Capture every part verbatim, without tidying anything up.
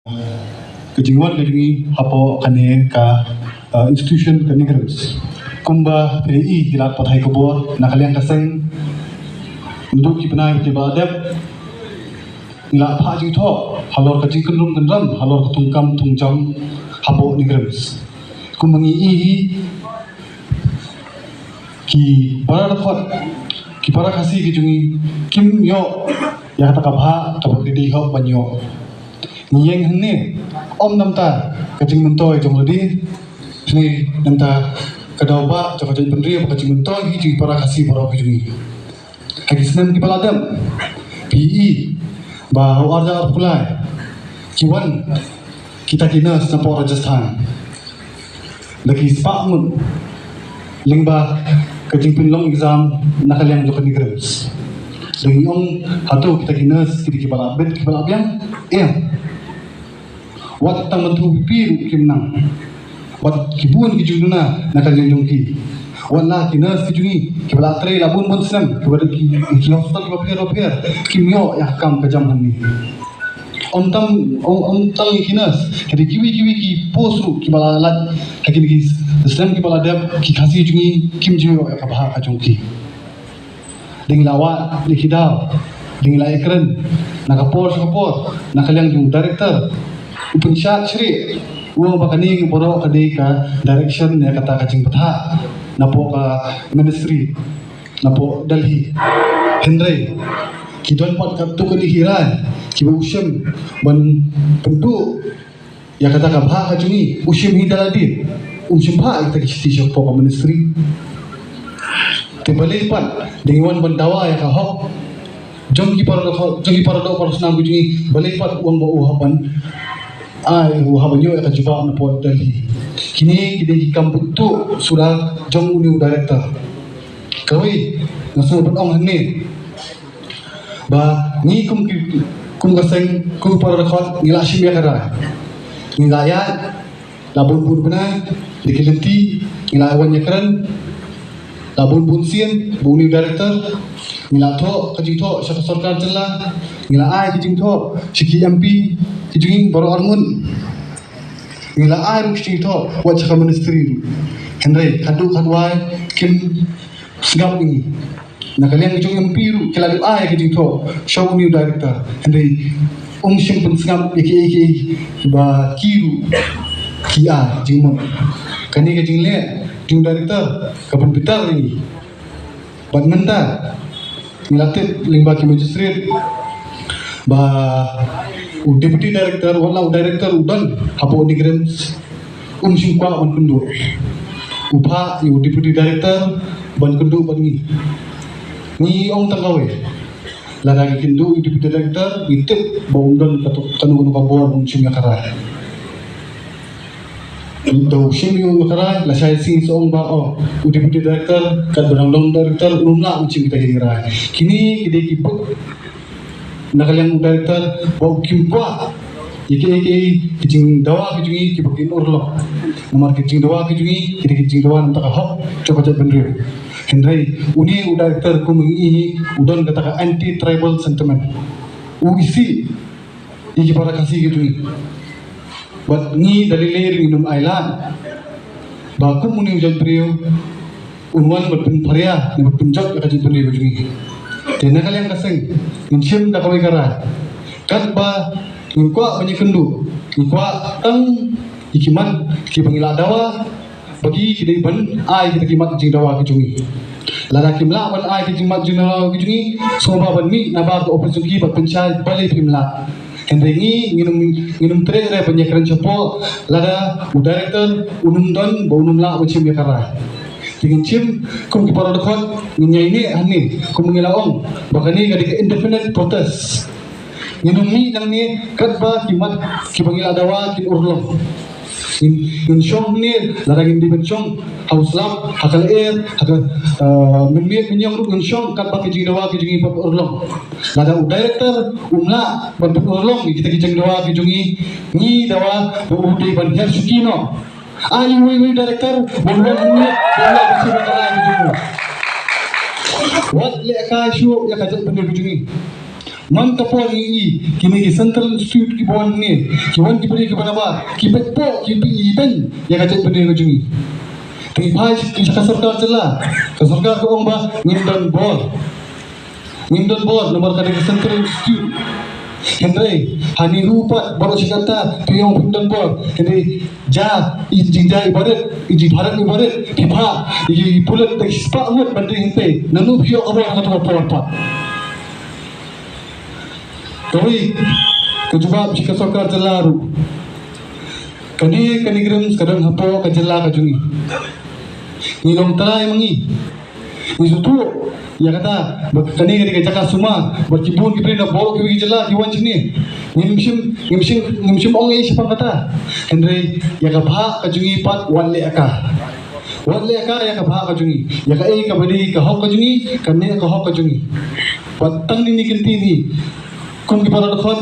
Ka jingwan ka jong ngi hapoh kane ka, uh, institution ka NEIGRIHMS. Kumba phi i, i la pathai khubor na ka liang ka seng, naduh ki bnai kiba la dep, ngi la phah jingthoh halor ka jingkynrum kynram halor ka thungkam thungjam hapoh NEIGRIHMS. Kumba ngi i hi, ki para dkhot, ki para Khasi ki jong ngi kim ïoh ïa kata ka bhah kaba ki dei hok ban ïoh. Ngi ïeng hangne ym namar ka jingmyntoi jong lade, hynrei namar ka daw ba jong ka jaitbynriew, ka jingmyntoi hi jong ki para Khasi baroh ki jong ngi. Ha ki snem kiba la dep, phi i ba ha u ar hajar arphew lai ki wan kita ki nurse napoh Rajasthan da ki spah ngut lyngba ka jingpynlong exam na ka liang jong ka NEIGRIHMS. Da ngi ong, hato kita ki nurse ki dei kiba la bit, kiba la biang? Em. Wat tang ban thew pipi ruh kim nang. Wat ki bun ki jingduna na ka liang jong ki. Wat la ki nurse ki jong ngi kiba la trei la bun bun snem, kiba dei ki, ki hospital kiba pher ba pher, kim ïoh ïa ka kam ka jam hangne. Ym tang, ym, ym tang ki nurse, ki dei kiwei kiwei ki post ruh kiba la lait ha kine ki snem kiba la dep, ki Khasi jong ngi kim ju ïoh ïa ka bhah ka jong ki. Da ngi la wad, da ki daw, da ngi la ïakren na ka por sha ka por na ka liang jong u director, u pynshad shrieh, u ong ba kane baroh ka dei ka direction ne kata ka jingbthah napoh ka ministry, napoh Delhi. Hynrei ki don pat katto katne ki rai kiba u shim ban pynduh ïa kata ka bhah ka jong ngi, u shim hi da lade, um shim bha ïa kita ki shithi shapoh ka ministry. Te balei pat da ngi wan ban dawa ïa ka hok jong ki para doh, jong ki para doh para snam ki jong ngi, balei pat u ong ba u hap ban ai, u hap ban ïoh ïa ka jubab napoh Delhi? Kine ki dei ki kam bynta suda jong une u director. Kawei nga sngewbha ban ong hangne ba ngi kum ki, kum ka seng, kum para dkhot, ngi la shim ïa ka rai. Ngi la ïaid la bun bun bnai, da ki lynti ngi la wan ïakren la bun bun sien bad une u director. Ngi la thoh ka jingthoh sha ka sorkar jylla, ngi la ai ka jingthoh sha ki M P ki jong ngi baroh arngut. Ngi la ai ruh ka jingthoh wat sha ka ministry ruh. Hynrei khadduh khadwai kim sngap ïa ngi. Na ka liang jong M P ruh ki la dep ai ka jingthoh sha une u director, hynrei um shym pynsngap ïa kiei kiei ba ki ruh ki ai jingmut. Kane ka jingleh jong u director ka pynbitar ïa ngi. Bad mynta ngi la tip lyngba ki magistrate ba u deputy director, wat la u director u don hapoh NEIGRIHMS, um shym kwah ban kynduh. U phah ïa u deputy director ban kynduh bad ngi. Ngi ong tang kawei, lada ngi kynduh ïa u deputy director, ngi tip ba um don kano kano ka bor ban shim ïa ka rai. Ngi to shim ïa u rai, lashai sngi sa ong ba, oh, u deputy director, katba dang long director um lah ban shim kita ki rai. Kine ki dei ki bud na ka liang u director ba u kim kwah ïa kiei kiei ki jingdawa ki jong ngi kiba kin urlong. Namar ki jingdawa ki jong ngi ki dei ki jingdawa na ka bynta ka hok jong ka jaitbynriew. Hynrei une u director kum ngi i hi u don kata ka anti tribal sentiment. U isih ïa ki para Khasi ki jong ngi. Bad ngi da lei lei ruh ngim ailad ba kum une u jaitbynriew un wan ban pynpharia ne ban pynjot ïa ka jaitbynriew ka jong ngi. Te na ka liang ka seng ngin shim da kawei ka rai. Katba ngim kwah ban ïakynduh, ngi kwah tang ïa ki mat kiba ngi la dawa ba ki ki dei ban ai kita ki mat jingdawa ki jong ngi. Lada kim lah ban ai ki jingmat jingdawa ki jong ngi, sngewbha ban mih na bar ka ophis jong ki bad pynshai balei phim lah. Hynrei ngi ngin ym, ngin ym treh re ban ïakren shapoh lada u director un ym don ba un ym lah ban shim ïa ka rai. Te ngin shim kum ki para dkhot, ngin ïaineh hangne kum ngi la ong ba kane ka dei ka indefinite protest. Ngin ym mih nangne katba ki mat kiba ngi la dawa kin urlong. Ngin, ngin shong hangne, lada ngin dei ban shong ha u slap, ha ka lyer, ha ka, eh, mynmiet mynñiong ruh ngin shong katba ki jingdawa ki jong ngi pat urlong. Lada u director um lah ban pynurlong ïa kita ki jingdawa ki jong ngi, ngi dawa ba u dei ban hiar shuki noh. Ai uwei uwei u director ban wan hangne ban leh ka jingdawa ki jong ngi. Wat lehkai shuh ïa ka jaitbynriew ki jong ngi. Man ka por ngi i kine ki Central Institute kiba wan ne, ki wan ki briew kiba nabar, ki peit pok, ki peit i beiñ ïa ka jaitbynriew ka jong ngi. Te phi phai sha ka sorkar jylla, ka sorkar ka ong ba ngim don bor. Ngim don bor namar ka dei ka Central Institute. Hynrei ha NEHU pat baroh shi katta phi ong phim don bor. Hynrei ja i jingjia ibarit, i jingbharat ibarit, phi phah ïa ki pulit da ki spah ngut ban dei hynrei nanu phi ïoh ka bor ha kato ka por pat? Kawei ka jubab sha ka sorkar jylla ruh. Kane ka NEIGRIHMS ka don hapoh ka jylla ka jong ngi. Ngi long trai ma ngi. Ngi sngewthuh ïa kata ba kane ka dei ka jaka sumar bad ki bun ki briew na baroh kiwei ki jylla ki wan shane. Ngim shym, ngim shym, ngim shym ong ei shaphang kata. Hynrei ïa ka bhah ka jong ngi pat wat leh ka. Wat leh ka ïa ka bhah ka jong ngi. Ïa kaei kaba dei ka hok ka jong ngi, kane ka hok ka jong ngi. Bad tang kine ki kyntien hi, kum ki para dkhot,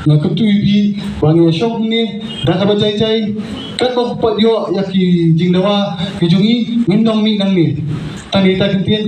nga kyntu ïa phi ba ngi ïa shong hangne da kaba jai jai. Katba phi pat ïoh ïa ki jingdawa ki jong ngi, ngin nang mih nangne. Tang ita ki kyntien.